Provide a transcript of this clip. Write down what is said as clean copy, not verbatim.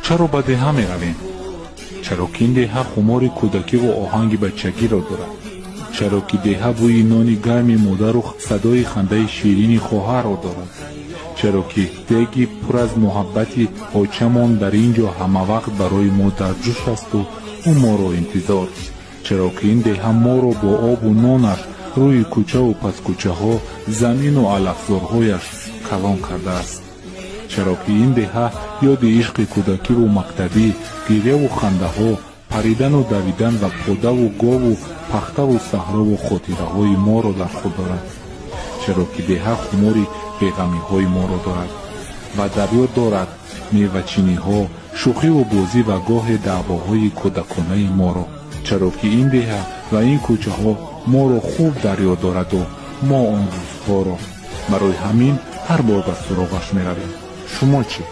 Чаро ба деҳа меравем? Чаро ки ин деҳа хумори кӯдакиву оҳанги бачагиро дорад. Чаро ки деҳа бӯи нони гарми модару садои хандаи ширини хоҳарро дорад. Чаро ки деги пур аз муҳаббати очамон дар ин ҷо ҳамавақт барои мо дар ҷӯш асту ӯ моро интизор. Чаро ки ин деҳа моро бо обу нонаш, рӯи кӯчаву паскӯчаҳо, замину алафзорҳояш калон кардааст. Чаро ки ин деҳа ёди ишқи кӯдакиву мактабӣ, гиряву хандаҳо, паридану давидан ва подаву гову пахтаву саҳрову хотираҳои моро дар худ дорад. Чаро ки деҳа хумори беғамиҳои моро дорад ва дар ёд дорад мевачиниҳо, шӯхиву бозӣ ва гоҳе даъвоҳои кӯдаконаи моро. Чаро ки ин деҳа ва ин кӯчаҳо моро хуб дар ёд дораду мо он рӯзҳоро. Барои ҳамин ҳар бор ба суроғаш меравем. Шумо чӣ?